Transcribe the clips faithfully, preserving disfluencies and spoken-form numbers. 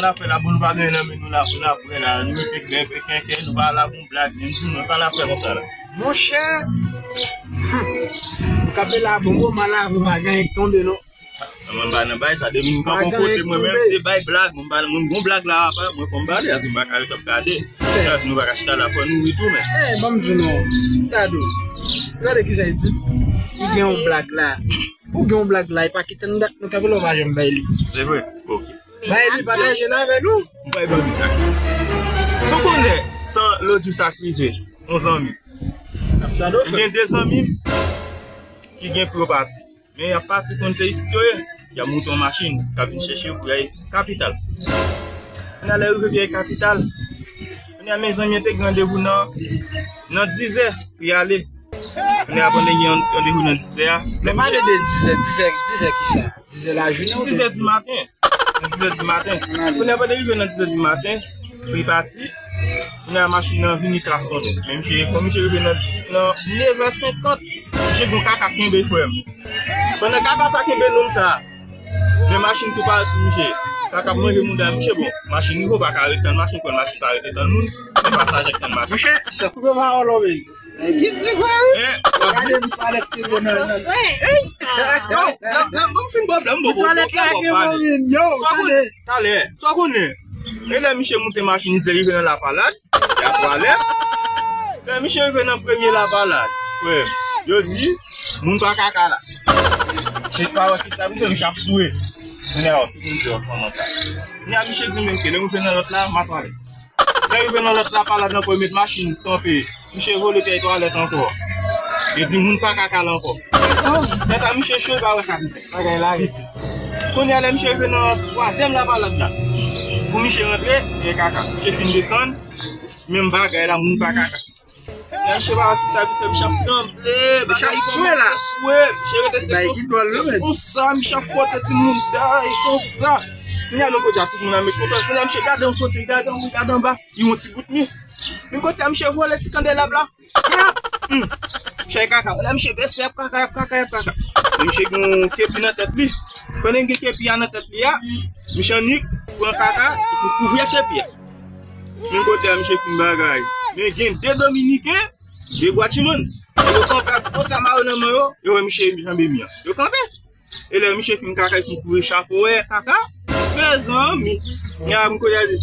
Afè la, bon, nou pa gen nan men nou la, pou n ap wè la, nou rete kenbe kenken, nou pa la pou blag, menm di nou, sa n ap fè konsa la. Monchè, hmm, ou kanpe la, bon, bon, man la, ou pa gen tonbe, non. Mwen pa nan bay sa, depi m pran kote mwen menm, se bay blag, mwen pa, mwen gon blag la, apa, mwen fò m pale, aske m pa ka ret ap gade. Chans nou pa ka chita la, fò nou ri tou, men. Eh, ban m di nou, gade, gade ki sa y di. Li gen yon blag la. Ou gen yon blag la, e pa kite n dat, nou kanpe la, ou pa janm bay li. Se vre, ok. Bay li, pataje l avè nou. M bay ban nou. Si w konnen, san lòt jou sa k rive, yon zanmi. M gen de zanmi m ki gen pwopati. Men y ap pati konn se isit yo ye. Y ap moute yon machin, k ap vin chèche yo pou y al kapital. Kounye a lè yo rive pou y al kapital. Kounye a men zanmi an te gen randevou nan, nan dizè pou y ale. Kounye a pandan gen randevou nan dizè a. Lè misye pale de dizè, dizè, dizè kisa? Dizè lajounen oubyen dizè di maten. Nan dizè di maten. Kounye a pandan rive nan dizè di maten, pou y pati, kounye a machin nan vini klasonnen. Men misye, kon misye rive nan di, nan nevè senkant, misye gen yon kaka kenbe frè m. Pandan kaka sa kenbe nonm sa, men machin tou pati, misye. Kaka ap manje mouda misye, bon. Machin rive, ou pa ka ret tann machin, kon machin pa rete tann moun. Se pasaje k tann machin. Monchè, sa koupe pawòl ou, men. Ki di vre, wi. Gade m twalèt ki bon nan. Yo, lè m fin bwè flè m, bon, bon, twalèt la gen bon, men. Yo, talè, sa w konnen. E lè misye moute machin, li rive nan Lapalad, y ap twalèt. Lè misye rive nan premye Lapalad, frè, yo di, moun pa kaka la. Se pa wè ki sa, misye, misye ap soure. Kounye a, tout moun di, yo, kòman sa? Kounye a, misye di, men, ke lè m rive nan lòt la, m a twalèt. Lè rive nan lòt Lapalad ankò, yo met machin kanpe. Misye vole pyè twalèt ankò. Yo di moun pa kaka la ankò. Tèt a misye cho, li pa wè sa pou fè. Bagay la pitit. Kounye a lè misye rive nan twazyèm Lapalad la, pou misye rantre, gen kaka. Misye fin desann, menm bagay la, moun pa kaka. Lè misye pa wè ki sa pou fè, misye ap tranble, bagay kòmanse swe, misye rete se konsa, misye ap fwote timoun tay konsa. Kounye a, men kote a, tout moun ap met kontwòl. Kounye a, misye gade yon kote, gade anwo, gade anba, li wè yon ti bout mi. Men kote a, misye vole ti kandelab la. Kap! Hmm. Chay kaka. Kounye a, misye bese, y ap kaka, y ap kaka, y ap kaka. Men misye gen yon kepi nan tèt li. Pandan l gen kepi a nan tèt li a, misye annik pran kaka, li pou kouvri ak kepi a. Men kote a, misye fin bagay. Men gen de Dominiken, de Gwachimann. Yo kanpe ak gwo zam a yo nan men yo, yo wè misye janbe mi an. Yo kanpe. E lè misye fin kaka, li fin kouvri chapo, wè, kaka. Mezanmi. Nèg a vin kote a di,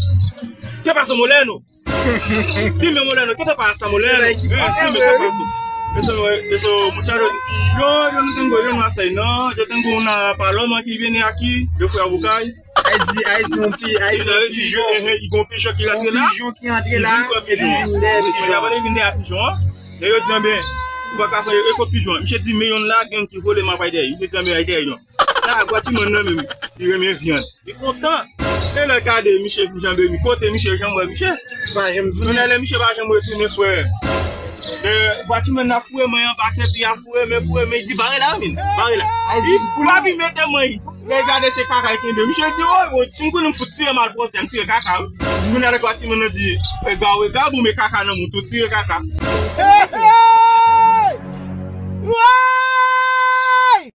¿Qué pasó, Moleno? Dime, Moleno, ¿qué te pasa, Moleno? Eh, dime, ¿qué pasó? Eso, eso, muchacho, yo, yo no tengo, yo no hace, no, yo tengo una paloma que viene aquí, yo fui a buscar. Ay di, ay di, yon pi, ay di, yon pijon. Yon pijon ki rantre la. Yon pijon ki rantre la. Li vin pran pijon an. Epi li vin dèyè pijon an. Lè yo di, anben, ou pa ka fè, e kot pijon an? Misye di, men yonn la, gen yonn ki vole, m ap al dèyè. Misye di, anben, al dèyè yonn. Sa, Gwachimann nan menm, li renmen vyann. Li kontan. E lè gade, misye vin janbe mi. Kote misye janm wè misye. Pa janm vini. Kounye a, lè misye pa janm retounen, frè. Lè Gwachimann nan foure men anba kepi a, foure men, foure men, li di, bare la, men, bare la. Li pa vin mete men. Lè gade se kaka l kenbe. Misye di, o, o, si m konnen m fout tire malpwòpte, m tire kaka, wi. Kounye a lè Gwachimann nan di, e, gawo, e gabou, men kaka nan mouton, tire kaka.